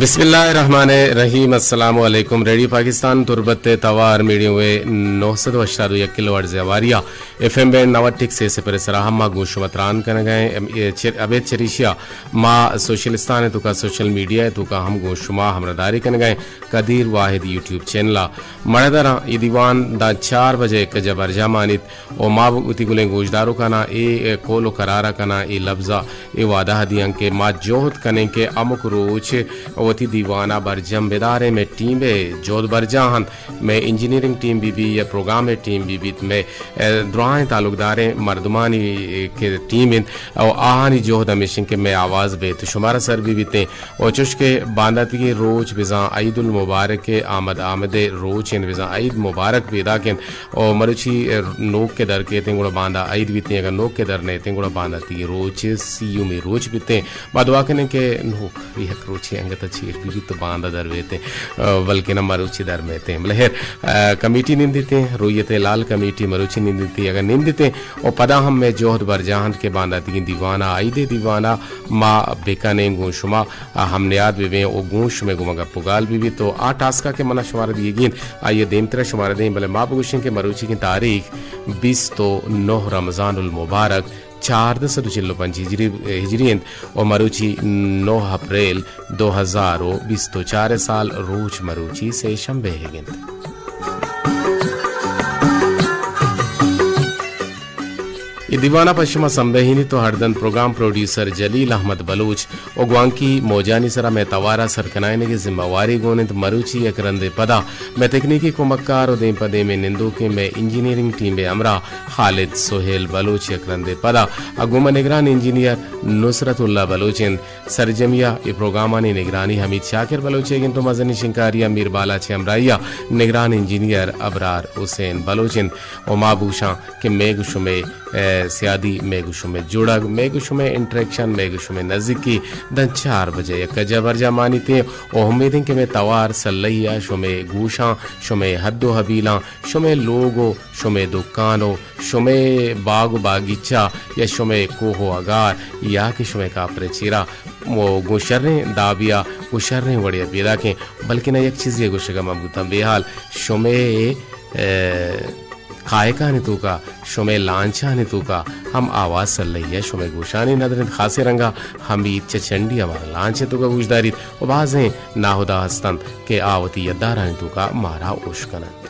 بسم اللہ الرحمن الرحیم۔ السلام علیکم۔ ریڈیو پاکستان تربت ءِ توار میڈیم ویو نو سد و ہشتاد و یک کلو ہرٹز ءِ ہواری ءَ ایف ایم بینڈ نود ٹک سے صفر ءِ سرا ہم ما گوں شما تران کنگ ءَ ایں۔ ام، اے چر-، ابید چریشی ءَ ما سوشلستان ءِ توکا، سوشل میڈیا ءِ توکا ہم گوں شما ہمراہداری کنگ ءَ ایں۔ قدیر واحد یوٹیوب چینل ءَ مڑدراں اے دیوان داں چار بجے یک جا برجاہ مانیت۔ و ما وتی گلیں گوشداروکاناں اے قول و قرار ءَ کناں، اے لبز ءَ، اے وعدہ ءَ دیاں کہ ما جہد کنیں کہ ہمک روچ وتی دیوان ءَ برجم بداریں۔ مئے ٹیم ءِ جہد برجاہ انت، مئے انجینئرنگ ٹیم بہ بی یا پروگرام ءِ ٹیم بہ بیت، مئے، اے، دراہیں تعلقداریں مردمانی، اے، کہ ٹیم انت، و آہانی جہد ہمیش انت کہ مئے آواز بیت شمارا سر بہ بیتیں۔ و چوش کہ بانداتیگیں روچ بزاں عید المبارک ءِ آمد آمد ءِ روچ انت، بزاں عید مبارک پیداک انت۔ و مروچی نوک کہ در کیتیں گڑا باندا عید بیتیں، اگاں نوک کہ در نیتیں گڑا بانداتیگیں روچ سیومی روچ بیتیں۔ ما دعا کنیں کہ نوک یک روچے انگت ءَ چیر بہ بیت تو باندا در بیتیں، بلکن ہم مروچی در میتیں۔ بلے ہیر، کمیٹی نندیتیں، رویت لال کمیٹی مروچی نندیتیں، اگاں نندیتیں و پدا ہم مئے جہد برجاہ انت کہ بانداتیگیں دیوان ءَ، عید ءِ دیوان ءَ ما بکنیں گوں شما ہم نیاد بہ بیں و گوں شمئے گوما گپ و گال بہ بیت۔ و آ ٹاسک ءَ کہ من ءَ شمارا دیگی انت، آئی ءَ دیمتر ءَ شمارا دیں، بلے ما بگوشیں کہ مروچیگیں تاریخ بیست و نہ رمضان المبارک چاردہ سد و چل و پنچ ہجری، ہجری انت و مروچی نہ اپریل دو ہزار و بیست و چار سال، روچ مروچی سے شنبے ئیگ انت۔ اے دیوان ءَ پہ شما سمبہینیت و ہردنت پروگرام پروڈیوسر جلیل احمد بلوچ و گوانکی موجانی سرا مئے توار ءَ سر کنائینگ ءِ ذمہ واری گون انت۔ مروچی یک رندے پدا مئے تکنیکی کمکار و دیم پہ دیمیں نندوکیں مئے انجینئرنگ ٹیم ءِ ہمراہ خالد سہیل بلوچ یک رندے پدا ءَ گوں ما نگران انجینئر نصرت اللہ بلوچ انت۔ سرجمی ءَ اے پروگرامانی نگرانی حمید شاکر بلوچ ئیگ انت و مزنیں شنگکاری ءَ میر بالاچ ءِ ہمراہی ءَ نگران انجینئر ابرار حسین بلوچ انت و ما بگوشاں کہ مئیگ و شمئے، اے، سیادی، مئیگ و شمئے جوڑگ، مئیگ و شمئے انٹریکشن، مئیگ و شمئے نزیکی داں چار بجے یک جا برجاہ مانیتیں و امیدیں کہ مئے توار سلہی ءَ شمئے گوشاں، شمئے حد و حبیلاں، شمئے لوگ و شمئے دکان و شمئے باگ و باگیچہ یا شمئے کوہ و اگار یا کہ شمئے کاپر ءِ چیرا و گوں شریں دابیا، گوں شریں وڑیا پیداکیں۔ بلکن یک چیزے گوشگا من بوتاں بے حال، شمئے، اے، کائکانی توکا، شمئے لانچانی توکا ہم آواز سلہی ءَ شمئے گوشانی ندر انت۔ خاصیں رنگا حمید چہ چنڈی ءَ مارا لانچ ءِ توکا گوشداریت و بازیں ناہدا ہستنت کہ آ وتی یدارانی توکا مارا اوش کننت۔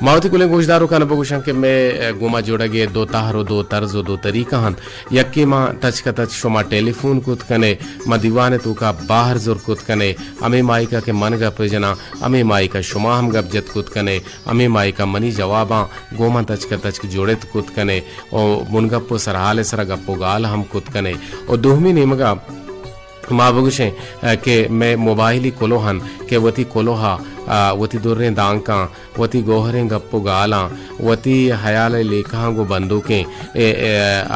ما وتی کلیں گوشداروکان بگوشاں کہ مئے گوما جوڑگ ءِ دو تہر و دو طرز و دو طریقہ انت۔ یکے ما تچک ءَ تچک شما ٹیلی فون کت کنے، ما دیوان ءِ توکا بہر زر کت کنے، ہمے مائیکا کہ من گپ جناں، ہمے مائیکا شما ہم گپ جت کت کنے، ہمے مائیکا منی جواباں گوں من تچک ءَ تچک جوڑت کت کنے و بنگپ و سرحال ءِ سرا گپ و گال ہم کت کنے۔ و دومی نیمگا ما بگوشیں، اے، کہ مئے موبائلی کلوہ انت کہ وتی کلوہ ءَ، آ، وتی دریں دانکاں، وتی گوہریں گپ و گالاں، وتی ہیال ءِ لیکہاں گوں بندوکیں، اے، اے،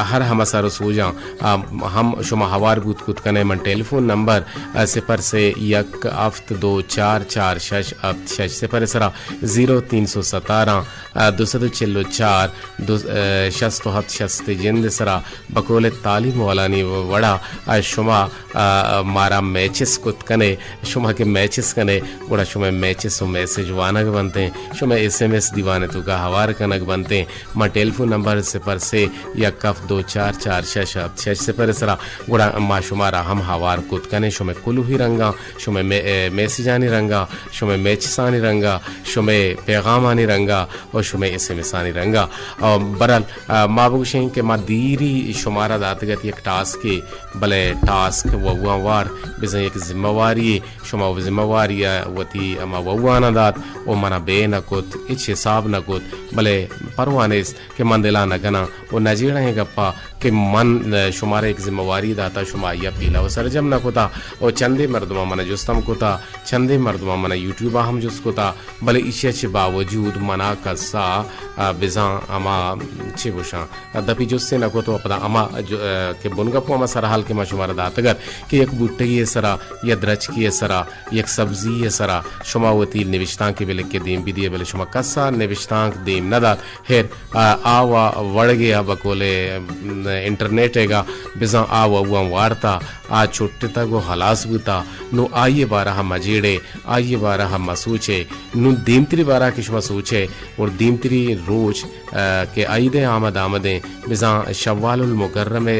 ہر ہمسر و سوجاں، آ، ہم شما ہوار بوت کت کنے۔ من ٹیلی فون نمبر، آ، صفر سے یک ہفت دو چار چار شش ہفت شش صفر ءِ سرا زیرو تین سو ستاراں، آ، دو سد و چل و چار، دو، آ، شست و ہفت شست ءِ جند ءِ سرا بقول تعلیم والانی وڑا، آ، شما، آ، مارا میچز کت کنے، شما کہ میچز کنے، گڑا شمئے میچز و میسج وانگ بنتیں، شمئے ایس ایم ایس دیوان ءِ توکا ہوار کنگ بنتیں۔ ما ٹیلی فون نمبر صفر سے یک ہفت دو چار چار شش ہفت شش صفر ءِ سرا، گڑا ما شمارا ہم ہوار کت کنے، شمئے کلوہی رنگا، شمئے مے-، اے، میسجانی رنگا، شمئے میچزانی رنگا، شمئے پیغامانی رنگا، و شمئے ایس ایم ایسانی رنگا۔ آ، برحال، آ، ما بگوشیں کہ ما دیری شمارا داتگ ات یک ٹاسکے، بلے ٹاسک ووان وار بزاں یک ذمہ واری، شما ذمہ واری ءَ وتی ہما وواناں دات و منا بے نہ کت، ہچ حساب نہ کت، بلے پرواہ نیست کہ من دلا نہ کناں و نہ جیڑاں اے گپا کہ من، آ، شمارا یک ذمہ واری داتا، شما آئیا پیلہ و سرجم نہ کتا و چندے مردماں منا جست ہم کتا، چندے مردماں منا یوٹیوبا ہم جست کتا، بلے ایشی ءَ چہ باوجود منا کسا، آ، بزاں ہما چے گوشاں، آ، دپی جستے نہ کت و پدا ہما جو-، آ، کہ بنگپ و ہما سرحال کہ ما شمارا داتگ ات کہ یک بوٹگی ءِ سرا یا درچکی ءِ سرا، یک سبزی ءِ سرا شما وتی نبشتانکے بہ لکھے دیم بدیے، بلے شما کسا نبشتانک دیم نہ دات۔ ہیر، آ، آ و وڑگے آ بقول، م، انٹرنیٹ ء گا بزاں آ و اوان وارتا، آ چٹتگ و ہلاس بوتا۔ نوں آئی ء بارہ ء مجیڑے، آئی ء بارہ ء مسوچے۔ نوں دیمتری بارہ ء کہ شما سوچے، اور دیمتری روچ، آ، کہ عید ء آمد آمدیں، بزاں شوال المکرم ء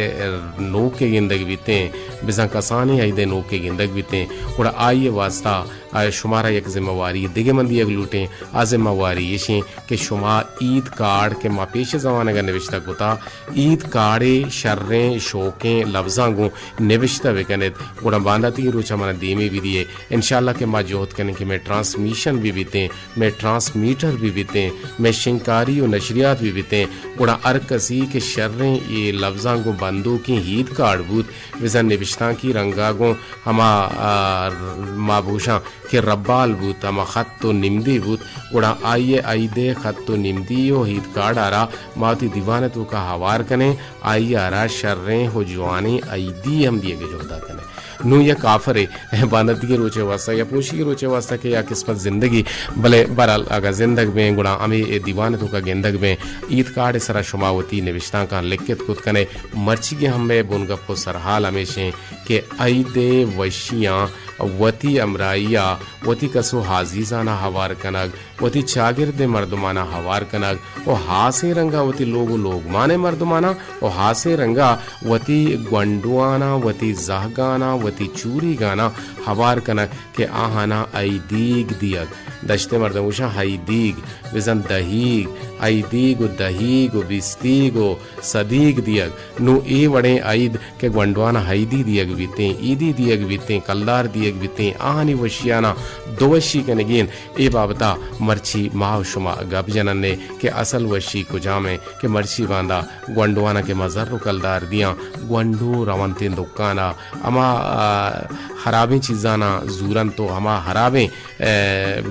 نوک ء گندگ بیتیں، بزاں کسانیں عید ء نوک ء گندگ بیتیں، گڑا آئی ء واسطہ آ، شمارا یک ذمہ واری دگہ من دیگ لوٹیں۔ آ ذمہ واری ایشیں کہ شما عید کارڈ کہ ما پیش زمانگ ء نوشتہ کتا، عید کارڈے شریں شوکیں لبزاں گوں نوشتہ بکنیت، گڑا بانداتیگیں روچا منا دیمی بدیے۔ انشاءاللہ کہ ما جہد کنیں کہ مئے ٹرانسمیشن بہ بیتیں، مئے ٹرانسمیٹر بہ بیتیں، مئے شنگکاری و نشریات بہ بیتیں، گڑا ہر کسی کہ شریں اے لبزاں گوں بندوکیں عید کارڈ بوت، بزاں نبشتانکی رنگا گوں ہما، آ، ما بگوشاں کہ ربال بوت، ہما خط و نمدی بوت، گڑا آئی ء عید ء خط و نمدی و عید کارڈ ء را ما وتی دیوان ء توکا ہوار کنیں، آئی ء را شریں و جوانیں عیدی ہم دیگ ء جہد ء کنیں۔ نوں یک آفرے بانداتیگیں روچ ء واسطہ یا پوشیگیں روچ ء واسطہ کہ یا قسمت زندگی، بلے بہرحال اگاں زندگ بیں گڑا ہمے دیوان ء توکا گندگ بیں، عید کارڈ ء سرا شما وتی نبشتانکاں لکھت کت کنے۔ مرچیگیں ہمے بنگپ و سرحال ہمیشیں کہ عید ء وشیاں وتی ہمراہی ء وتی کس و عزیزاناں ہوار کنگ، وتی چاگردیں مردماناں ہوار کنگ و ہاسیں رنگا وتی لوگ و لوگمانیں مردماناں و ہاسیں رنگا وتی گونڈواناں، وتی زہگاناں، وتی چوریگاناں ہوار کنگ کہ آہاناں عیدیگ دیگ۔ دشتیں مردم گوشاں عیدیگ، بزاں دہیگ، عیدیگ و دہیگ و بیستیگ و سدیگ دیگ۔ نوں اے وڑیں عید کہ گونڈواناں عیدی دیگ بیتیں، عیدی دیگ بیتیں، کلدار دیگ بیتیں، آہانی وشیاناں دو وشی کنگی انت۔ اے بابتا مرچی ما و شما گپ جننے کہ اصل وشی کجام انت کہ مرچی باندا گونڈواناں کہ ما زر و کلدار دیاں، گونڈو رونتیں دکانا ہما، آ، ہرابیں چیزاناں زورنت و ہما ہرابیں، آ،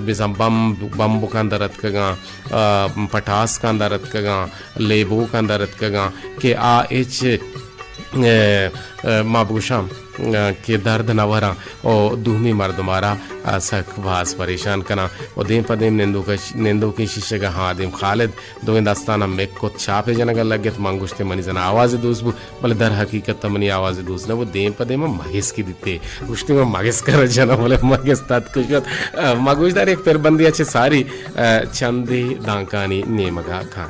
بزاں بمب، بمبکاں در اتکگاں، آ، پٹاسکاں در اتکگاں، لیبوکاں در اتکگاں کہ آ ہچ، اے، اے، ما بگوشاں، اے، کہ درد نہ وراں و دومی مردم ء را، اے، سک باز پریشان کناں و دیم پہ دیم نندوک ء ش-، نندوکیں شیشگ ء ہاں دیم خالد دوئیں دستاناں مک کت، چاپ ء جنگ ء لگت۔ من گوشت منی زنا آواز دوست بو، بلے در حقیقت منی آواز دوست نہ بو۔ دیم پہ دیم ء مگس کی دیتے، گوشتی من مگس کر جناں، بلے مگس تتک شت۔ اے، ما گوشدار یک پربندی ء چہ ساری، اے، چندے دانکانی نیمگ ء کاں۔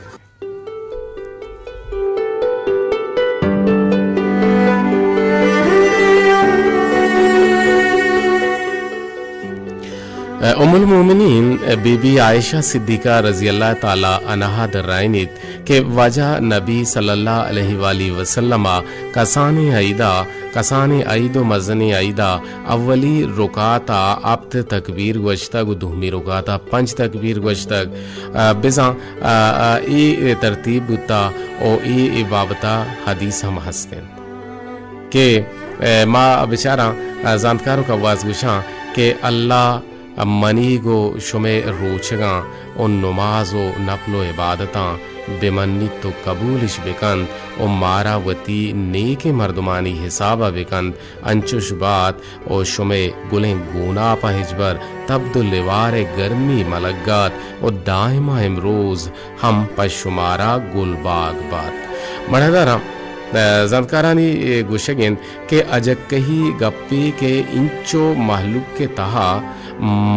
ام المومنین بی بی عائشہ صدیقہ رضی اللہ تعالی عنہا درائینیت کہ واجہ نبی صلی اللہ علیہ وآلہ وسلم ء کسانیں عیدا، کسانیں عید و مزنیں عیدا اولی رکعت ء ہپت تکبیر گوشتگ و دومی رکعت ء پنچ تکبیر گوشتگ۔ آ، بزاں، آ، آ، اے ترتیب بوتا و اے، اے بابتا حدیث ہم ہست انت کہ، اے، ما بچاراں، آ، زانتکار و کواس گوشاں کہ اللہ منیگ و شمئے روچگاں و نماز و نفل و عبادتاں بمنیت و قبولش بکنت و مارا وتی نیکیں مردمانی حساب ء بکنت، انچش بات و شمئے گلیں گوناپ ء ہچبر تبد و لوار ء گرمی ملگات و دائما امروز ہم پہ شمارا گلباگ بات۔ مڑاداراں، اے، زانتکارانی اے گوشگ انت کہ اجکہی گپے کہ انچو مہلوک ء تہا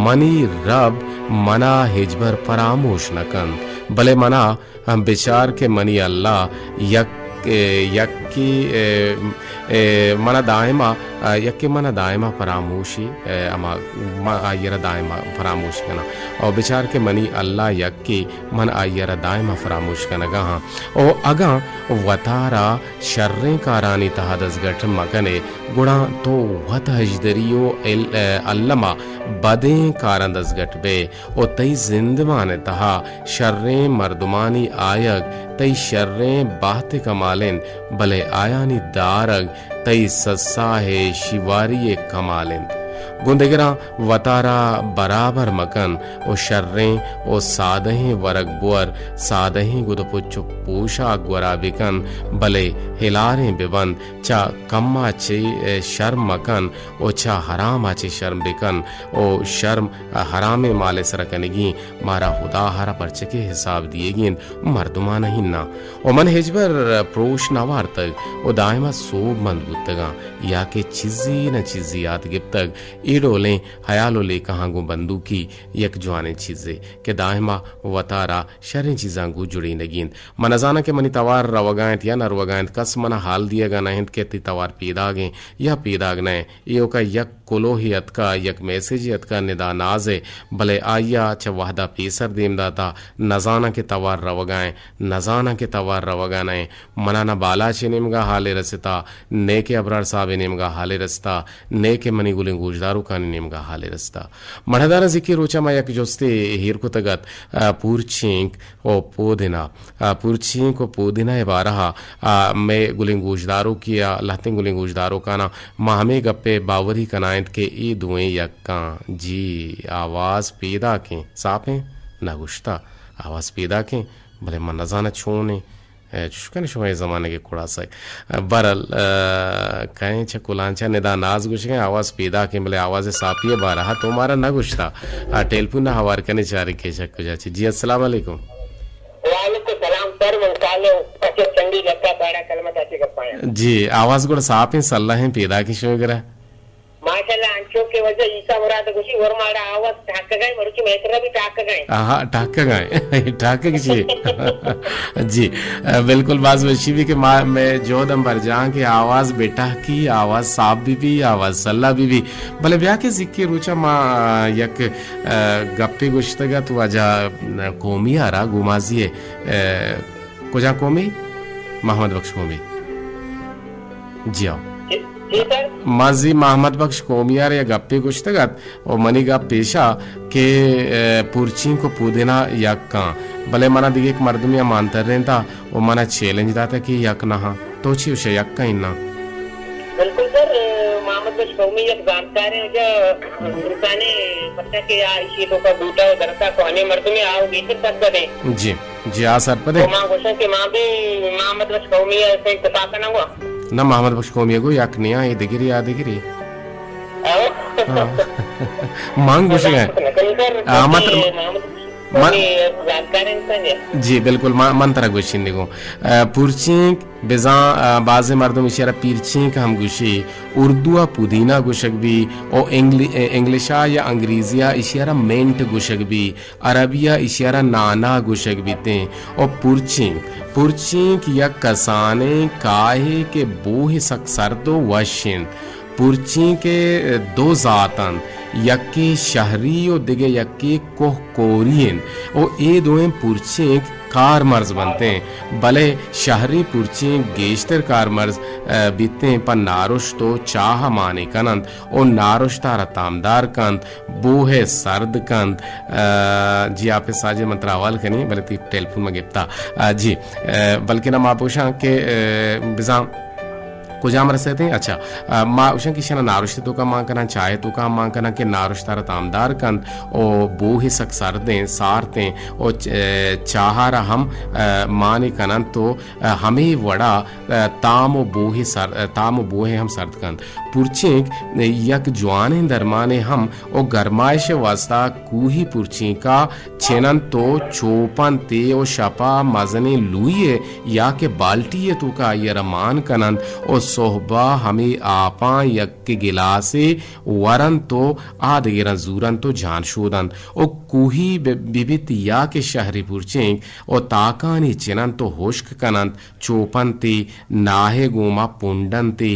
منی رب منا ہچبر پراموش نہ کنت، بلے منا ہم بچار کہ منی اللہ یک، اے، یکے، اے، اے، منا دائما، آ، یکے منا دائما فراموشی، اے، ہما، ما آئی را دائما فراموش کناں۔ او بچار کہ منی اللہ یکے، من آئی را دائما فراموش کنگا ہاں۔ او اگاں وتارا شریں کارانی تہا دزگٹ مکنے، گڑا تو وت ہژدری و ال-، اے، الما بدیں کاراں دزگٹ بئے۔ و تئی زندمان ء تہا شریں مردمانی آیگ تئی شریں بہت ء کمال انت، بلے آیانی دارگ تئی سساہ ء شیواری ء کمال انت۔ گوں دگراں وتارا برابر مکن و شریں و سادہیں ورگ بور، سادہیں گد و پچ و پوشاک گورا بکن، بلے ہلاریں ببند، چہ کما چے شرم مکن و چہ حراما چے شرم بکن و شرم حرامیں مالے سرا کنگی، مارا ہدا ہرا پرچکے حساب دیگی انت، مردمانا ہی نہ۔ و من ہچبر پروش نہ وارتگ و دائما سوب مند بوتگاں، یا کہ چیزی نہ چیزی یات گپتگ، اے ڈولیں ہیال و لیکہاں گوں بندوکی یک جوانیں چیزے کہ دائما وتارا شریں چیزاں گوں جڑینگی انت۔ من نزاناں کہ منی توار روگا انت یا نہ روگا انت، کس منا حال دیگا نہ انت کہ تئی توار پیداگیں یا پیداگ نہ انت۔ ایوکا یک کلوہے اتکا، یک میسجے اتکا ندا ناز ء، بلے آئی ء چہ وہد ء پیسر دیم داتا، نزاناں کہ توار روگا ایں، نزاناں کہ توار روگا نہ ایں۔ منا نہ بالاچ ء نیمگا حالے رستا، نئے کہ ابرار صاحب ء نیمگا حالے رستا، نئے کہ منی گلیں گوشداروکانی نیمگا حالے رستا۔ مڑداراں زکی روچا ما یک جستے ہیر کتگ ات، ء، پورچینک و پودنا۔ آ، پورچینک و پودینہ ء بارہ ء، آ، مئے گلیں گوشداروکے ء لہتیں گلیں گوشداروکاناں ما ہمے گپ ء باوری کنائینت کہ اے دوئیں یکاں۔ جی، آواز پیداکیں، ساپیں نہ گوشتہ، آواز پیداکیں، بلے من نزاناں چونیں۔ اے، چوش کن شما اے زمانگ ء کڑاسگ۔ بہرحال، آ، کئے چہ کلانچہ ندا ناز گوشگیں، آواز پیداکیں، بلے آواز ساپی ء بارہ ء تو مارا نہ گوشتہ۔ آ، ٹیلیفون ء ہوار کنے چاریں کہ چہ کجا چہ۔ جی، السلام علیکم۔ وعلیکم السلام سر، من صالح پچ چنڈی لکا پاڑا کلمت آچے گپایا۔ جی، آواز گڑا ساپیں، سلہیں، پیداکیں شمے گرا۔ ماشاءاللہ، انچو کہ واجہ عیسیٰ مراد گوشی، ورماڑا آواز ٹاکگائیں، مروچی میترا بھی ٹاکگائیں۔ آہا، ٹاکگائیں۔ ٹاکگ چی؟ جی، بالکل باز وشی بھی کہ ما، میں جہد ہم برجاں کہ آواز بے ٹاکی، آواز صاف بھی بھی، آواز سلا بھی بھی۔ بلے بیا کہ زکی روچا ما، آ، یک، آ، گپے گوشتگ ات واجہ، آ، قومی آرا گومازی ء، آ، کجا قومی؟ محمد بخش قومی۔ جی ہاں۔ جی، جی سر۔ ما زی محمد بخش قومی آرا یک گپے گوشتگ ات و منی گپ پیشا کہ، آ، پورچینک و پودینا یک کاں۔ بلے منا دیگہ یک مردمی مانترینتا و منا چیلنج داتا کہ یک نہ ہاں۔ تو چی وشے، یک کئیں نا؟ بالکل سر، محمد بخش قومی یک زانتکاریں واجہ انسانے، پرچا کہ آ ایشی توکا بوٹا و درتا کوہنیں مردمے، آ گیشتر سرپدیں۔ جی، جی، آ سرپدیں۔ تو ما گوشاں کہ ما بھی محمد بخش قومی سے اتفاق نہ ہوا۔ نہ، محمد بخش قومی گو یک نیا، اے دگری، آ دگری۔ ہاں۔ ہاں۔ مان گوشگا۔ سر، آ، مت-، کہ محمد بخش من قومی زانتکاریں انسانے۔ جی، بالکل، ما-، من ترا گوشندگوں۔ آ، پورچینک بزاں، آ، بازیں مردم ایشی ء را پیرچینک ہم گوشی، اردو ء پودینہ گوشگ بی، او انگلی-، انگلش ء یا انگریزی ء ایشی ء را منٹ گوشگ بی، عربی ء ایشی ء را نانا گوشگ بیتیں، او پورچینک، پورچینک یک کسانیں کاہے کہ بوہ سک سرد و وش انت۔ پورچینک ء دو زات انت، یکے شہری و دگہ یکے کوہ کوری انت و اے دوئیں پورچینک کارمرز بنتیں، بلے شہری پورچینک گیشتر کارمرز، ء، بیتیں، پہ نارشت و چاہ ء مانے کننت و نارشت ء را تامدار کنت، بوہ ء سرد کنت۔ ء، جی، حافظ ساجد، من ترا حوال کنی، بلے تئی ٹیلیفون ما گپتا۔ ء، جی، ء، بلکنا ما پوشاں کہ، ء، بزاں کجام رسیتیں؟ اچھا، ء، ما گوشاں کہ ایشانا نارشت توکا مان کناں، چاہ توکا مان کناں کہ نارشت ء را تامدار کنت و بوہ سک سردیں، سارتیں و چ-، ء، چاہ ء را ہم، ء، مانے کننت و، ء، ہمے وڑا، ء، تام و بوہ سر-، ء، تام و بوہ ہم سرد کنت۔ پرچینک یک جوانیں درمانے ہم و گرمائش ء واستا کوہی پرچینکا چننت و چوپنت و شپا مزنیں لوئی ء یا کہ بالٹی ء توکا آئی ء را مان کننت و سہبا ہمے آپاں یک گلاسے ورنت و آ دگراں زورنت و جان شودنت و کوہی بہ-، بہ بیت یا کہ شہری پرچینک و تاکانی چننت و ہشک کننت۔ چوپنتی، ناہے گوما پنڈنتی،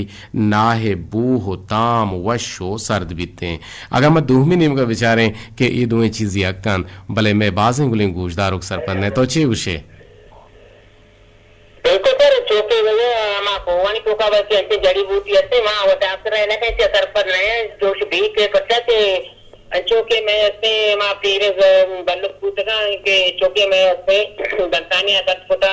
ناہے بوہ و تام وش و سرد بیتیں۔ اگاں ما دومی نیمگا بچاریں کہ اے دوئیں چیز یک انت، بلے مئے بازیں گلیں گوشداروک سرپد نہ، تو چے گوشے؟ بالکل سر، چوکہ وجہ ہما کوہانی توکا بس انچیں جڑی بوٹی ہستے، ما وت ڈاکٹر ء نہ کہیں چہ سرپد نہ ہیں، جوش بی کہ پرچا کہ انچو کہ مئے ہستے ما پیریں ز-، بلک بوتگاں کہ چوکہ مئے ہستے دنتانی ء درد کتا،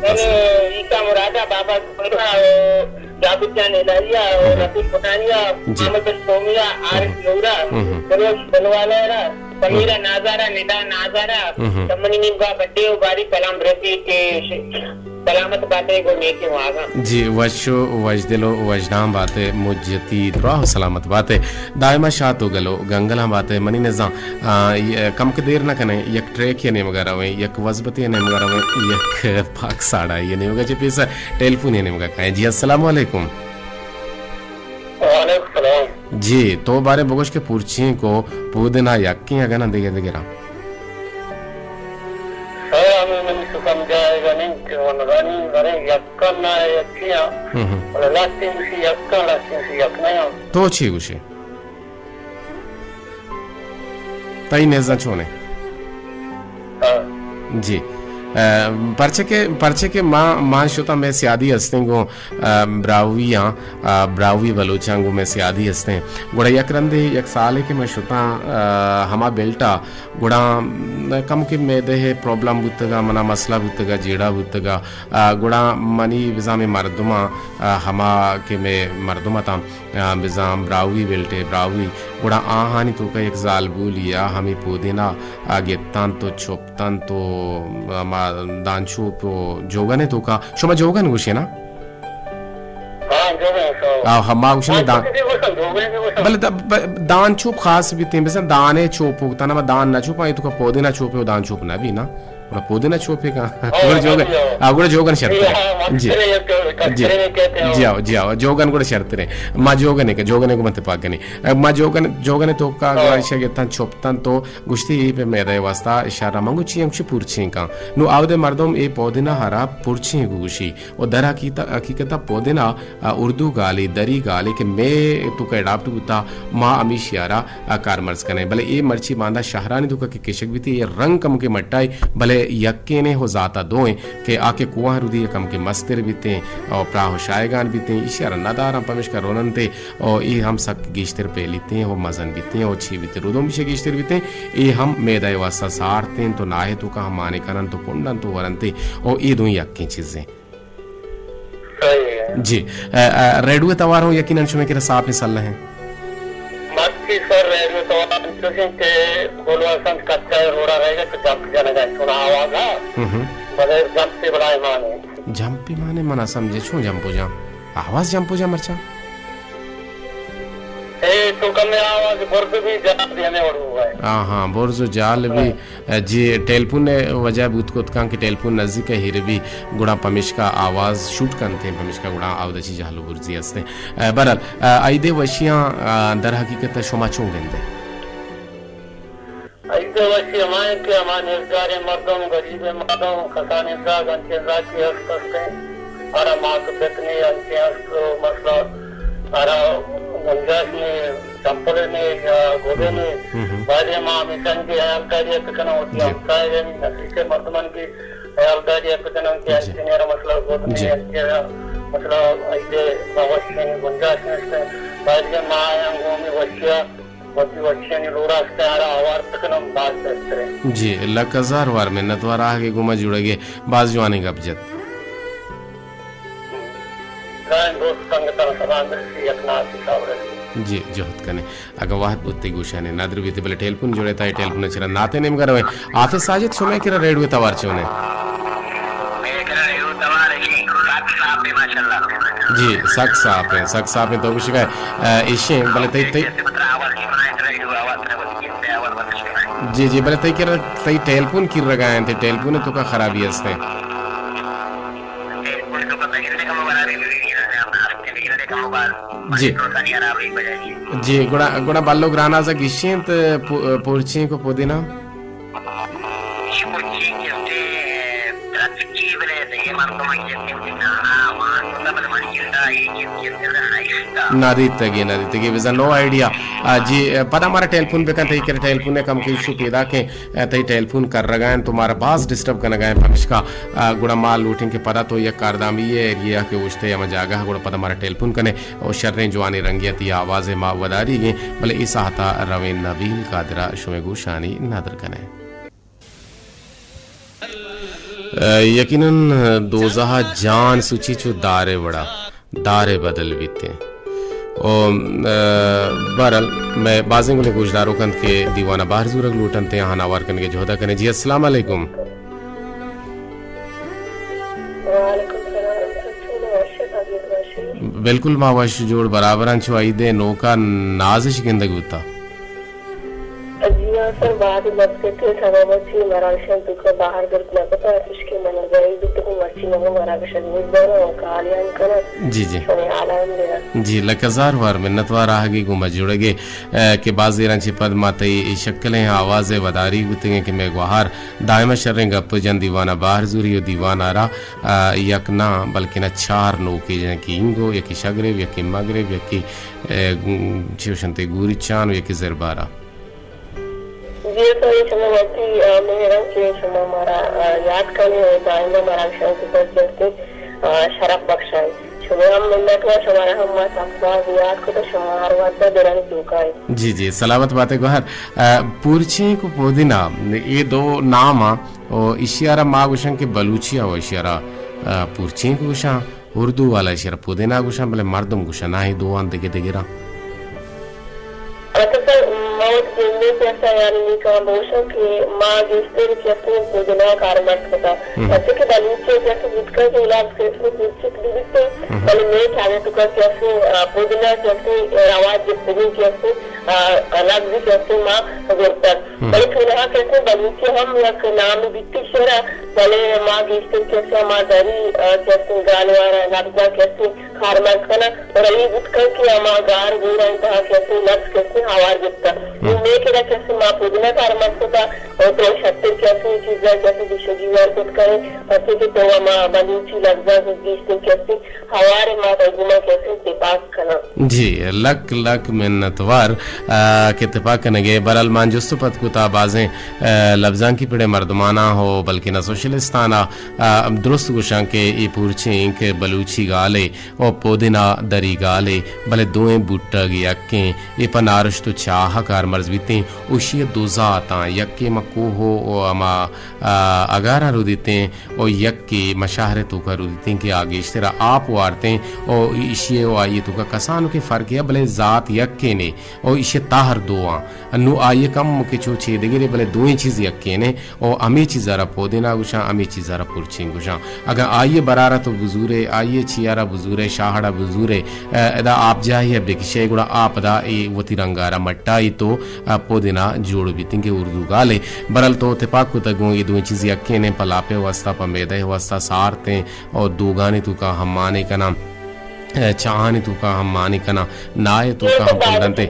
سپاس۔ میں نے عیسیٰ مرادہ، بابا سونا اور جابر جان الہیہ اور ہم۔ رفیق بھوٹانیہ، جی۔ محمد بن سومیا، عارف ہم۔ نورا، ہم۔ بلوچ بلوالا را، سمیرہ نازارہ، ندا نازارہ، ہم۔ تو منی نیمگا بڈے و باری سلام برسی کہ ش-، سلامت باتے گو نیکیں واہگاں۔ جی، وش و وشدل و وژنام باتے، مجتی دراہ و سلامت باتے، دائما شات و گل و گنگلاں باتے۔ منی نزاں، آ، ی-، کمک دیر نہ کنیں، یک ٹریکے نیمگا رویں، یک وزبتے نیمگا رویں، یک پاک ساڑائی نیمگا چہ پیسر ٹیلیفونے نیمگا کائیں۔ جی، السلام علیکم۔ وعلیکم السلام۔ جی، تو بارے بگوش کہ پرچیں کو پودنا یکیں اگنا دگہ دگراں؟ سر، ہمیں منی سکم جائے گا نہیں کہ ونغانی برے یکن نہ یکیاں۔ ہم ہم۔ بلے لاتیں گوشی یکن، لاتیں گوشی یک نیاں۔ تو چی گوشے؟ تئی نیزاں چونے؟ ہاں۔ جی۔ ا، پرچہ کہ، پرچہ کہ ما، ما شتاں مئے سیادی ہستیں گوں، ا، براہوئی آں، ا، براہوئی بلوچاں گوں مئے سیادی ہستیں۔ گڑا یک رندے، یک سالے کہ من شتاں، ا، ہما بیلٹا، گڑا کم کہ مئے دہ پرابلم بوتگا، منا مسئلہ بوتگا، جیڑہ بوتگا، ا، گڑا منی بزاں مئے مردماں، ا، ہما کہ مئے مردم اتاں، آ، بزاں براہوئی بیلٹے، براہوئی، گڑا آہانی توکا یک زالبولی ء ہمے پودینا آ گپتنت و چپتنت و، آ، ما دانچوپ و جوگن ء توکا، شما جوگن گوشے نا؟ ہاں، جوگن، ہاں۔ آ، ہما گوشن ہاں، دان-، جوگن بھی گوشن، جوگن بھی گوشن۔ بلے دا-، ب-، دانچوپ خاص بیتیں، بزاں دانے چوپ ہوتا نا، ما دان نہ چوپاں، اے توکا پودینا چوپے و دانچوپ نہ بی نا۔ گڑا پودینہ چوپے کن۔ ہاں، گڑا جوگن، ہاں، ہاں۔ آ، گڑا جوگن شرتریں۔ ہاں، ہاں، جی۔ مستریں یک جی۔ کتریں کہتے ہیں۔ جی، آؤ، جی، آؤ۔ جوگن گڑا شرتریں۔ ما جوگن کہ، جوگن کو مت پاک کنی۔ ما جوگن، جوگن توکا ہاں۔ گڑا ایشا گتن چوپتن تو گوشتی اے پہ میدہ واسطہ اشارہ منگو چی ہم چی پورچیں کن۔ نو آودے مردم اے پودینہ ہرا پورچیں گوشی۔ و در حقیقت، حقیقت پودینہ ء اردو گالے، دری گالے کہ مئے توکا اڈاپٹ بوتا، ما ہمیشی ء را، ء کارمرز کنیں۔ بلے اے مرچی باندا شہرانی توکا کہ کشگ بیتی، اے رنگ کمکے مٹائی، بلے یکینے ہو ذاتا دوئیں کہ آ کہ کوہاں رودی ء کمکے مستر بیتیں، او پراہ و شایگان بیتیں، ایشی ء را نداراں، پمیشکا روننتے، او اے ہم سک گیشتر پیلیتیں، او مزن بیتیں، او چی بیتیں، رودوم ایشی گیشتر بیتیں، اے ہم میدہ ء واسطہ سارتیں، تو ناہے توکا ہم مانے کنن، تو پنڈن تو ورنتے، او اے دوئیں یکیں چیزیں۔ صحیح ہے۔ جی، ا، ا، ریڈیو توار ہوں یقیناً شمئے کرا صاف مثال نہ ہیں۔ مرچی سر ریڈیو توار انچوش انت کہ گل وسنت کچا روڈا رہ گئے تو جمپ جنگا چون آواز ہا۔ ہم ہم۔ بلے جمپ سے بلائے مانے۔ جمپ مانے منا سمجھے چون جمپ ہو جام؟ آواز جمپ ہو جام مرچا؟ اے تو کمے آواز برز بھی جناب بھی ہمیں اڑو ہے۔ ہاں ہاں، برز و جال بھی۔ ہاں۔ جی، ٹیلیفون ء وجہ بوت کت کن کہ ٹیلیفون نزیک ء ہیر بی، گڑا پمیشکا آواز شوٹ کنتیں، پمیشکا گڑا آودا چی جہل و برزی ہستیں۔ ء، بہرحال، ء، ایدے وشیاں، ء، در حقیقت شما چون گندے؟ ایدے وشی ہمائیں کہ ہما نیزگاریں مردم، غریبیں مردم، کسانیں زاگ انچیں زاگی ہست ہستیں، ہر مات پتنی انچیں ہست و مسئلہ ہر گنجائش نے چمپل نے یا گودے نے، ہم، ہم۔ باید ما ہمیشانی کی خیالداری ات کناں، وتی جی۔ ہمسایگانی نزدیک مردمان کی خیالداری ات کناں کہ جی۔ انچیں نیرا مسئلہ گود نے، جی۔ انچیں مسئلہ ایدے ما وشی گنجائش نے، باید ما آیاں گوں ہمیں وشیا، وتی وشیانی لوڑا است آرا آوار کناں، باز بہتر ہے۔ جی، لک ہزار وار منت وار آہگے گوما جڑگے، باز جوانیں گپ جت۔ درائیں دوست سنگتاں سلام برسی، یک ناتی ساورسی۔ جی، جہد کنے۔ اگاں وہد بوت تئی گوشانے ندر بیت، بلے ٹیلیفون جوڑے تا، ٹیلیفون چرا ناتے نیمگا رویں۔ حافظ ساجد، شمے کرا ریڈیو توار چونے؟ مئے کرا ریڈیو توار ایشی، سک صاف ہے ماشاءاللہ۔ جی، سک صاف ہے، سک صاف ہے تو گوشگا، ا، ایشی، بلے تئی، تئی، جی، جی، بلے تئی کرا، تئی ٹیلیفون کر رگا ہیں، تئی ٹیلیفون توکا خرابی ہستے۔ جی۔ جی، گڑا، گڑا بلو گراناز ء گیشینت پو-، پورچیں کو پودینہ؟ نادیتگی، نادیتگی، بزاں نو آئیڈیا۔ آ، جی، پدا مارا ٹیلیفون بکن، تئی کرا ٹیلیفون ء کم کہ ایشو پیداک ہیں۔ ء تئی ٹیلیفون کرگا انت تو مارا باز ڈسٹرب کنگا انت، پمشکا، ء گڑا ما لوٹیں کہ پدا تو یک کاردامی ء ایریا کہ اوشتے ہما جاگہ، گڑا پدا مارا ٹیلیفون کنے او شریں جوانیں رنگے ء تئی آواز ء ما وداریگیں، بلے اے ساعتا رویں نبیل قادرا شمے گوشانی ندر کنیں۔ ء یقیناً دوزہ ء جان سوچی چو دارے وڑا۔ دارے بدل بیتیں۔ او، ا، بہرحال، مئے بازیں گلیں گوشداروک انت کہ دیوان ء بہر زورگ لوٹ انت، آہاں ہوار کنگ ء جہد ء کنیں۔ جی، السلام علیکم۔ وعلیکم السلام۔ چون ئے؟ وش ئے؟ طبیعت وش ئے؟ بالکل، ما وش جوڑ برابر آں۔ چو عید ء نوکا نازش گندگ بوتا؟ جی ہاں سر، بعد مدت ء سبب ء چی مراگشاں توکا بہر گرد نہ کتا، چشکہ من ء ضرور بیت کہ مرچی من ء مراگش ء گوش داراں و کالیان کناں۔ جی، جی۔ شمئے حال ء ہم دیاں۔ جی، لک ہزار وار منتوار آہگے گوں ما جوڑگے، ء، کہ باز دیراں چہ پد ما تئی اے شکلیں آواز ء وداری بوتگیں کہ مئے گوہار دائم ء شریں گپ جن دیوان ء بہر زوری و دیوان ء را، ء، یک نہ بلکن چار نوکے جن کہ اینگو، یکے شگریب، یکے مگریب، یکے، ء، چوشنتے گوریچان و یکے زربارا۔ جی سر، شما وتی، آ، مہران کہ شما مارا، آ، یاد کنئے و دائما مارا شوق پر کرتے، آ، شرف بخشائے۔ شما ہم منت وار، شمارا ہم ما سک باز یاد کتا، شما ہر وقت دلانی توکا ئے۔ جی، جی، سلامت باتے گوہر۔ آ، پورچینک و پودینہ، اے دو نام آ، و ایشی آرا ما گوشن کہ بلوچی آ و ایشی آرا، آ، پورچینک گوشن۔ اردو والا ایشرا پودینہ گوشاں، بلے مردم گوشاں، ناں اے دوان دگہ دگراں۔ اچھا سر، ما وت گندے کہ ایسا یعنی نی کام بوشاں کہ ما گیشتر کہ اسے پودینہ کارمرز کتا۔ ہم۔ پرچہ کہ بلوچی کہ اسے بوتکا کہ علاج کہ اسے بوتچک بھی بیتے، ہم۔ بلے میں چاہے تو کہ اسے، آ، پودینہ کہ اسے رواج گپتگی کہ اسے، آ، لفظ کہ اسے ما گرتگ۔ ہم۔ بلے چونہا کہ اسے بلوچی ہم یک نام بیتی شرا، بلے ما گیشتر کہ اسے ہما دری، آ، کہ اسے گالوار ء لبزاں کہ اسے کارمرز کناں، اور اے بوت کنت کہ ہما گار گورانی تہا کہ اسے لبز کہ اسے ہوار گپتہ۔ ہم۔ نوں مئے کرا کہ اسے ما پودینہ کارمرز کتا، اور تو شتر کہ اسے چیزاں کہ اسے گیش و گیوار کت کنئے، پرچے کہ تو ہما بلوچی لبزاں کہ گیشتر کہ اسے ہوار ء ما تئی گوما کہ اسے تپاک کناں۔ جی، لک لک منتوار، آ، کہ تپاک کنگے۔ بہرحال، مان جست و پد کتا بازیں، آ، لبزانکی پڑے مردماناں ہو، بلکن سوشلستانا، آ، درست گوشاں کہ اے پورچینک بلوچی گالے و پودینہ دری گالے، بلے دوئیں بوٹگ یکیں۔ اے پہ نارشت و چاہ کارمرز بیتیں، اوشی دو ذاتاں، یکے ما کوہ و ہما، آ، اگاراں رودیتیں، و یکے مشاہرے توکا رودیتیں کہ آ گیشترا آپ وارتیں و ایشی و آئی توکا کسانکیں فرقے، بلے ذات یکینے و ایشی تہر دو آں۔ نوں آئی کم کہ چو چے دگرے، بلے دوئیں چیز یکینے و ہمے چیزا را پودینہ گوشاں، ہمے چیزا را پرچین گوشاں۔ اگاں آئی برارا تو بزورے، آئی چیارا بزورے، شاہڑا بزورے، ا، ادا آپ جاہی بکشے، گڑا آپ ادا اے وتی رنگارا مٹائی تو، ا، پودینہ جوڑ بیتیں کہ اردو گالے۔ برل تو تپاک کتگ گوں اے دوئیں چیز یکین انت، پہ لاپے واسطہ، پہ میدہ واسطہ سارتیں اور دوگانی توکا ہم مانے کناں، ء، چاہانی توکا ہم مانے کناں، نائے توکا ہم کنڈنتے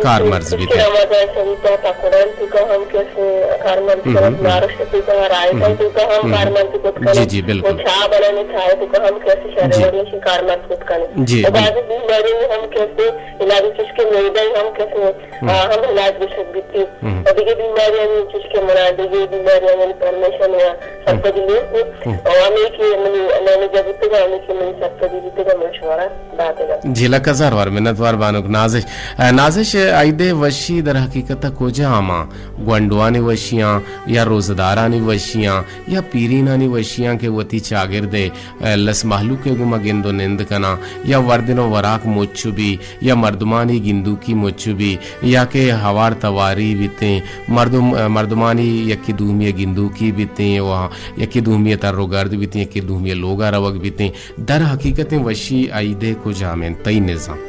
کارمرز بیتے۔ رمضان شریف ء پکوڑانی توکا ہم کسے کارمرز ہم، کنت، ہم۔ نارشت توکا، رائتا توکا ہم کارمرز کت کنت۔ جی، جی، بالکل۔ چاہ بنانے، چاہ توکا ہم کسے شرے وڑی کارمرز کت کنت۔ جی، و بعضی بیماری ہم کسے علاج چشکے میدہ ہم کسے آ، ہم علاج گوشگ بیتی۔ ہم۔ و دگہ بیماریانی چوش کہ منا دگہ بیماریانی انفارمیشن یا سرپدی نیست۔ ہم۔ و ہمے کہ منی نینجا بوتگا، ہمے کہ منی سرپدی بوتگا، من شمارا داتگا۔ جی، لک ہزار وار منت وار بانک نازش۔ آ، نازش، عید وشی در حقیقت کجا ہما گونڈوانی وشیاں یا روزدارانی وشیاں یا پیرینانی وشیاں کہ وتی چاگرد ء لس مہلوک ء گوما گند و نند کناں یا وردن و وراک مچ بی یا مردمانی گندوکی مچ بی یا کہ ہوار تواری بیتیں، مردم، مردمانی یکے دومی ء گندوکی بیتیں و یکے دومی ء تر و گرد بیتیں، یکے دومی ء لوگا روگ بیتیں۔ در حقیقت وشی عید ء کجام انت تئی نزان؟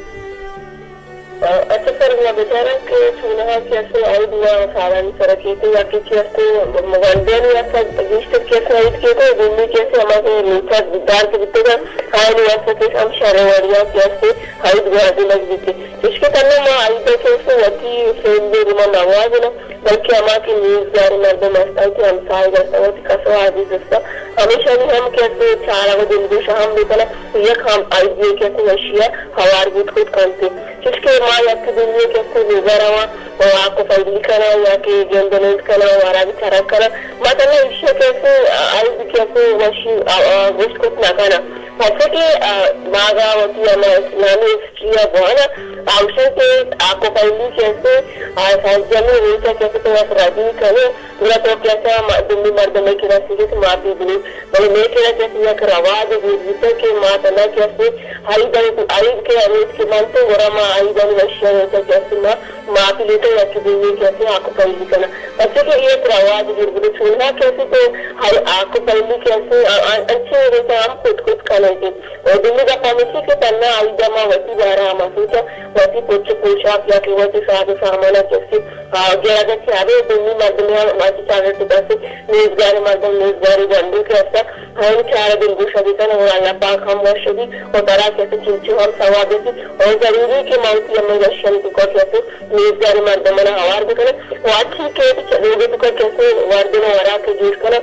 اچھا سر، ما بچاراں کہ چونہا کہ اسے عید یا سالانی سرا کیتے یا کہ چہ اسے گونڈوانی واسطہ گیشتر کہ اسے عید کیتے، دومی کہ اسے ہما کہ میتھا دار کہ بیتگا، آیانی واسطہ کہ ہم شر وڑیا کہ اسے عید گوازینگ بیتے۔ چشکہ تنہا ما عید کہ اسے وتی فیملی گوما نوازیناں، بلکہ ہما کہ نیزگار مردم استاں کہ ہمسائگ استاں، وتی کس و عزیز استاں، ہمیشانی ہم کہ اسے چارگ و دلگوش ہم بکناں، یک ہم عید کہ اسے وشیا ہوار بوت کت کنتے۔ چشکہ ما یک دومی ء کہ اسے لوگا رواں و آ کفیلی کناں یا کہ گند و نند کناں و ہرابی چرگ کناں، ما تھنا ایشی ء کہ اسے عید کہ اسے وشی، آ، آ، گوشت کت نہ کناں۔ پرچہ کہ، آ، باگا وتی ہما اسلامی یا گوانا آوشن کہ آکو پہلی کیسے، آ، سرجمی روچا کیسے تو اس ردی کنے، گڑا تو کیسے ہم دومی مردمے کہ رسی کہ تو معافی بلی، بلے میں کہ کیسے یک رواج دیر بیتا کہ ما تنا کیسے آئی دن، آئی کے امیت کے مانتے، گڑا ما آئی دن وشیا روچا کیسے ما معافی لیتا یا کہ دومی کیسے آکو پہلی کنا۔ پچے کہ یہ رواج دیر بیتا چونہا کیسے تو ہر آکو پہلی کیسے، آ، آ، اچھے روچا ہم کت کت کنے۔ و دومی گپ ہمیشی کہ تنا آئی دما وتی بارا ہما سوچا، وتی پچ و پوشاک یا کہ وتی ساز و سامانا کسی، آ، گرگ چارے، دومی مردمی ہم وتی چاگرد کسی، نیزگاری مردم، نیزگاری گنڈو کہ استا، ہم چارا دلگوشا بیتن و اللہ پاک ہم وش بی و ترا کسی چنچو ہم ثواب بی و ضروری کہ ما وتی ہمیں وشن تو کو کسی نیزگاری مردمانا ہوار بکنن و اچھی کہ لوگ تو کو کسی وردن و وراک جوڑ کنن۔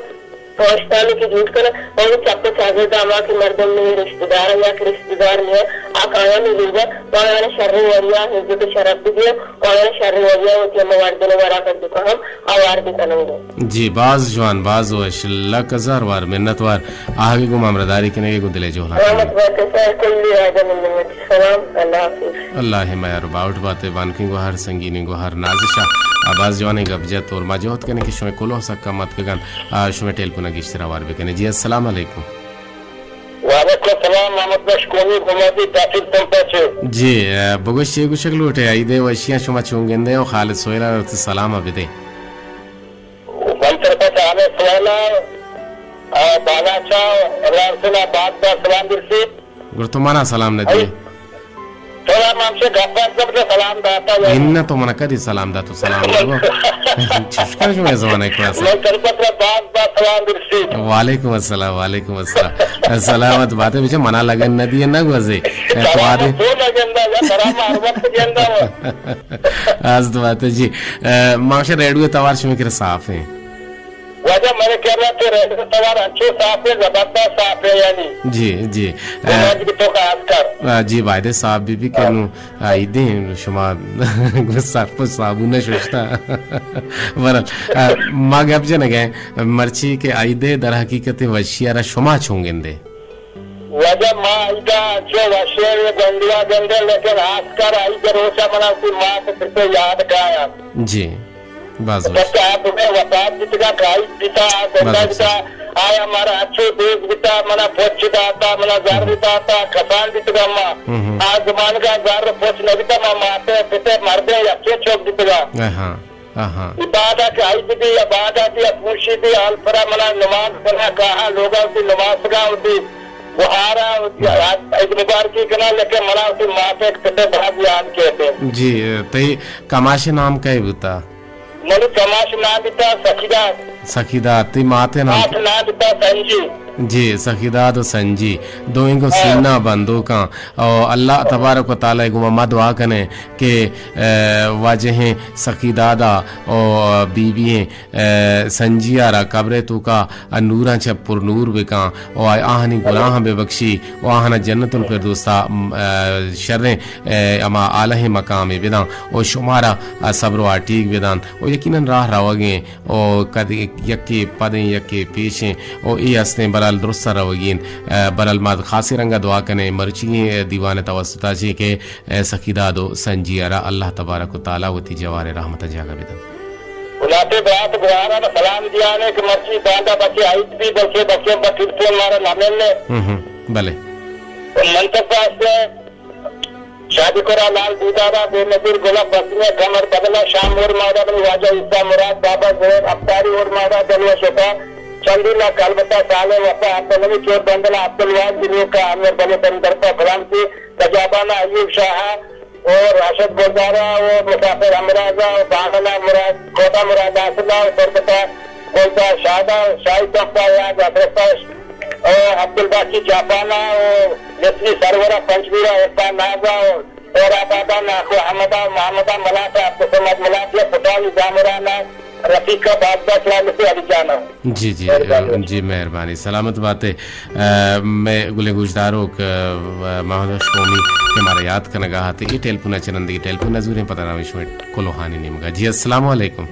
پاشتانی کہ جوڑ کنن، اور چپ چاگرد ہما کہ مردم میں رشتہ دار یا کہ رشتہ دار میں آ کایا میں لوگا، آیان شر وریا عزت و شرف بدیا، آیان شر وریا وتی ہم وردن ورا کر دکا ہم آوار بکنن۔ جی، باز جوان، باز وش، لک ہزار وار منت وار۔ آہگی گوں ہمراہداری کنگے گوں دلے جوہلا رحمت کنگے۔ بات ہے سر، کلی آدم منت۔ سلام، اللہ حافظ۔ اللہ میار باوٹ باتے، بانکیں گوہر، سنگینیں گوہر، نازشا۔ آ، باز جوانیں گپ جت اور ما جہد کنیں کہ شمئے کلوہ سکا متکگن، آ، شمئے ٹیلیفونا گیشتر ہوار بکنیں۔ جی، السلام علیکم۔ وعلیکم السلام، محمد بخش قومی گمادی تحصیل تمپا چے۔ جی، آ، بگوش چے گوشگ لوٹے، عیدے وشیاں شما چون گندے و خالد سہیلا وتی سلام بدے۔ من طرفا خالد سہیلا، آ، بالاچا، عمران حسین آباد با سلام برسی۔ گڑا تو منا سلام نہ دیئے۔ تو ہم ہمشے گپ ءَ سب سلام داتا یا؟ اناں، تو منا کدی سلام داتو؟ سلام لگو۔ چشکر شما زمانہ کو ایسا۔ من ترپت را باز باز سلام برسی۔ وعلیکم السلام، وعلیکم السلام۔ سلامت باتے بچے، منا لگن نہ دیئے نہ گوزے۔ تو سلام آدے تو نہ گندا یا سلام ہر وقت گندا ہو۔ آز تو بات ہے جی۔ ماشا ریڈیو توار شما کرا صاف ہیں۔ واجہ، من کرا تو ریڈیو توار انچو صاف ہے، زبردست صاف ہے یعنی۔ جی، جی۔ تو خاص کر۔ آ، جی، بایدے صاف بی بی کہ نوں عیدیں شما سرپ صابون ششتا۔ برحال، آ، ما گپ جنگیں مرچی کہ عیدے در حقیقت وشی را شما چون گندے؟ واجہ، ما عیدا انچو وشی گنڈوا گندے، لیکن خاص کر عید روچا منا کوئی مات پتے یاد کایا۔ جی۔ باز وش۔ پرچا آ دمے وفات بیتگا کہ عید بیتا، آ زندہ باز وش۔ بیتا، آیا مارا اچو دوست بیتا، منا پچ داتا، منا زر داتا، کسان بیتگا ما۔ ہم ہم۔ آ زمانگا زر پچ نبیتا، ما ماتے پتے مردے یکے چوک بیتگا۔ اہاں، اہاں۔ ای بعدا کہ عید بی یا بعدا بی یا پوشی بی، آل پرا منا نماز کنا کاہا لوگا وتی نماز گا وتی گہارا وتی عید مبارکی کنا، لیکن منا وتی ماتے پتے باز یاد کیتے۔ جی، تئی کماش نام کئے بوتا؟ منی کماش نام بیتا سخیداد۔ سخیداد، تئی مات نام؟ مات نام بیتا سنجی۔ جی، سخیداد و سنجی، دوئیں گوں سینہ بندوکاں۔ او اللہ تبارک و تعالی گوں ما دعا کنیں کہ، اے، واجہیں سخیدادا او بی بی ایں، اے، سنجی آرا قبرے توکا نوراں چہ پر نور بکاں۔ و آ-، آہانی گناہاں بہ بخشی و آہانا جنت الفردوسا، م، آ، شریں، آ، ہما اعلیٰ مقامے بداں و شمارا، آ، صبر و آٹیگ بداں و یقیناً راہ روگیں و کد یکے پدیں یکے پیشیں و اے ہستیں برحال درستاں روگی انت۔ آ، برحال ما خاصیں رنگا دعا کنیں مرچیگیں دیوان توسطا چے کہ، آ، سخیداد و سنجی آرا اللہ تبارک و تعالی وتی جوار رحمت جاگہ بدنت۔ گلاتیں برات گوہاراں سلام دیانے کہ مرچی باندا بچے عید بی، بلکہ بچے بہ ٹیلیفون مارا نہ ملنے۔ ہم ہم، بلے۔ من تو پاس شادی کرا لال دیدارا، بے نظیر گلک بسنے، کمر بدلا، شام اور مارا، منی واجہ عیسیٰ مراد، بابا زہیر افطاری اور مارا، دلوش شفا، چندی لا کلبتا، صالح وفا، عبدالغنی چور بندلا، عبدالواحد بنیوکا، انور بلے بندرپا، غلام کی، تجابانا، ایوب شاہا، و راشد گلدارا و مسافر ہمرازا و بانگنا مراد، کوٹا مراد حاصلا و تربتا گلدار شادا و شاہی چمپا یاد اشرفا و عبدالباقی جاپانا و مصری سرورا پنجگورا عرفان نازا و خیر آبادا ناکو احمدا و محمدا ملاکا عبدالصمد ملاکیا پٹانی زامرانا رفیقا بازداشت لالسی علی جانا۔ جی، جی، مہربانی۔ جی، مہربانی۔ سلامت باتے۔ آ، مئے گلیں گوشداروک، آ، محمد بخش قومی کہ مارا یاد کنگا آتے، اے ٹیلیفون ءَ چہ نندگی ٹیلیفون ءَ زوریں، پدا رویں شمئے کلوہانی نیمگا۔ جی، السلام علیکم۔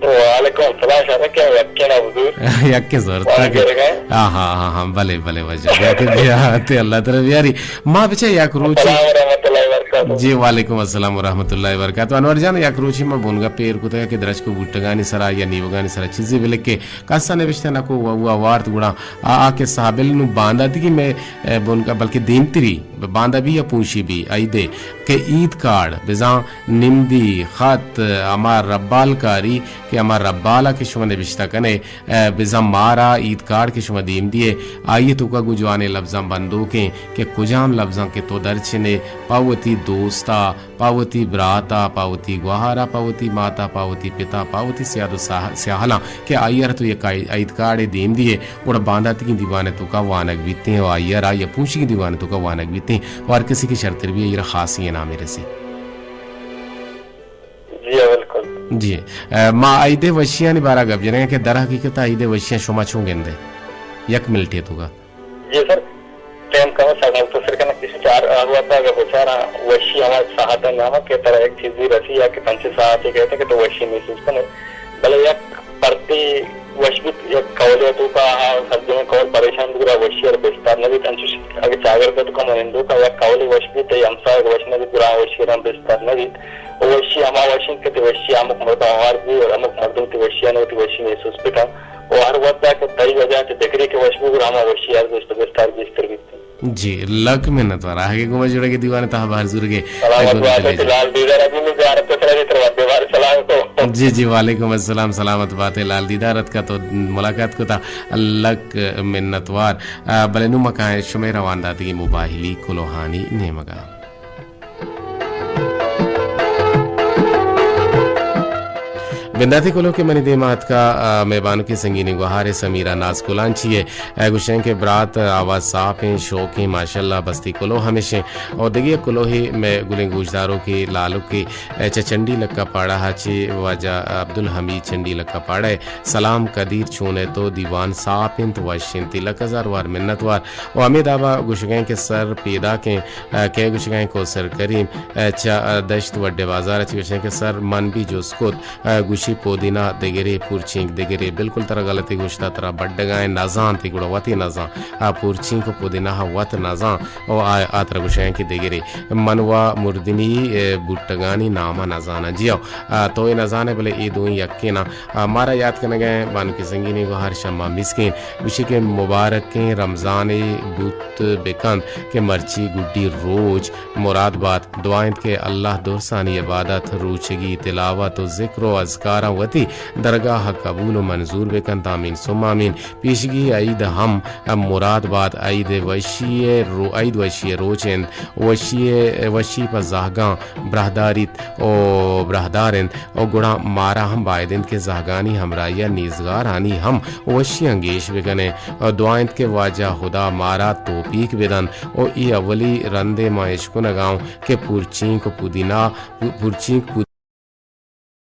وعلیکم کون سلام شاہ کیا یقین حضور؟ یکیں زور واہ، تاکہ گرگ ءَ۔ ہاں، ہاں، ہاں، ہاں، بلے، بلے، واجہ۔ بیا کہ بیا، تے اللہ ترا بیاری۔ ما بچا یک روچے۔ السلام ورحمۃ اللہ وبرکاتہ۔ جی، وعلیکم السلام ورحمۃ اللہ وبرکاتہ۔ انور جان، یک روچے ما بونگا پیر کتگ کہ درچک و بوٹگانی سرا یا نیوگانی سرا چیزے بلکہ کسا نبشتہ نکو و، و وارت گڑا آ، آ کہ سابل نو بانداتگی میں، اے، بونگا بلکہ دیمتری باندا بی یا پونشی بی، عیدے کہ عید کارڈ بزاں نمدی، خط، ہما ربال کاری کہ ہما ربالا کہ شما نبشتہ کنے، اے، بزاں مارا عید کارڈ کہ شما دیم دیئے، آئی توکا گوں جوانیں لبزاں بندوکیں کہ کجام لبزاں کہ تو درچنے پہ وتی دوستا، پہ وتی براتا، پہ وتی گوہارا، پہ وتی ماتا، پہ وتی پتا، پہ وتی سیاد و ساہ-، سیاہلاں کہ آئی ءَ را تو یک عید کارڈے دیم دیئے، گڑا بانداتگیں دیوان ءِ توکا وانگ بیتیں و آئی ءَ را یا پونشگیں دیوان ءِ توکا وانگ بیتیں و ہر کسی کہ شرتر بی آئی ءَ را خاصیں انعامے رسی۔ جی ہاں، بالکل۔ جی، اے، ما عید ءِ وشیانی بارہ گپ جنگیں کہ در حقیقت عید ءِ وشیاں شما چون گندے؟ یک منٹے توکا۔ جی سر، ٹائم کم ہے، سر مختصر کناں، کسی چار ہر وقت اگر بچاراں وشی ہما ساعت نام کہ ترا یک چیزی رسی یا کہ پنچ ساعت کہتے کہ تو وشی محسوس کنے، بلے یک پردی وش بیت، یک قولے توکا، آ، سرجمیں قول پریشان بگرا وشی اور بستار نبیت، انچوش اگر چاگر کا تو کم ہندو کا یک قولے وش بیت، تے ہمسا وش نبیت، گرا وشی رم بستار نبیت۔ و وشی ہما وشی کہ تے وشی ہمک مردم آوار بی اور ہمک مردم تے وشی آنے تے وشی محسوس بکن۔ و ہر وقت کہ تئی وجہ تے دگری کہ وش بی، گڑا ہما وشی ہر دوست بستار گیشتر بیت۔ جی، لک منت وار۔ آہگے گوما جوڑگے دیوان تہا بہر زورگے۔ سلامت بات ہے لال دیدار، ابھی میں زیارت کو سلام دیوار سلام کو۔ جی، جی، وعلیکم السلام، سلامت بات ہے لال دیدار، اتکا تو ملاقات کو تا لک منت وار۔ آ، بلے نو مکائیں شمے روان داتگی مباہلی کلوہانی نیمگا۔ بنداتی کلوہ کہ منی دیما اتکا، آ، مئے بانکیں سنگینیں گوہارے سمیرا ناز کلانچی ءِ، آ، گوشیں کہ برات آواز ساپیں، شوکیں، ماشاءاللہ بستی کلوہ ہمیشیں۔ اور دگہ یک کلوہے مئے گلیں گوشداروکے لالکے، آ، چہ چنڈی لکا پاڑا ءَ چہ واجہ عبدالحمید چنڈی لکا پاڑا ءِ۔ سلام قدیر، چون ئے تو؟ دیوان ساپ انت، وش انت، لک ہزار وار منت وار۔ و ہمے دابا گوشگیں کہ سر پیداکیں، آ، کئے گوشگیں کوثر کریم، آ، چہ، آ، دشت وڈ بازار ءَ چہ گوشیں کہ سر من بھی جست کت، آ، گوشی پودینہ دگرے، پورچینک دگرے۔ بالکل ترا غلطی گوشتا، ترا بڈگائیں نزانتی گڑا وتی نزان۔ آ، پورچینک و پودینہ وت نزان۔ و آ، آ ترا گوشیں کہ دگرے۔ من و مردنی، آ، بوٹگانی نام نزاناں۔ جی ہو، آ، تو اے نزانے بلے اے دوئیں یکیں نا۔ آ، مارا یات کنگا ایں بانک سنگینی گوہار شما مسکین، گوشی کہ مبارکیں رمضانے بوت بکنت کہ مرچی گڈی روچ مراد بات۔ دعا انت کہ اللہ درسانی عبادت، روچگی، تلاوت و ذکر و اذکاراں وتی درگاہ قبول و منظور بکنت۔ آمین ثم آمین۔ پیشگی عید ہم مراد بات۔ عید وشی رو-، عید وشی روچ انت۔ وشی، وشی پہ زہگاں براہداریت و براہدار انت۔ و گڑا مارا ہم باید انت کہ زہگانی ہمراہی ءَ نیزگارانی ہم وشیاں گیش بکنیں۔ و دعا انت کہ واجہ خدا مارا توپیک بدنت۔ و ای اولی رندے ما اشکنگا اوں کہ پورچینک و پودینہ، پورچینک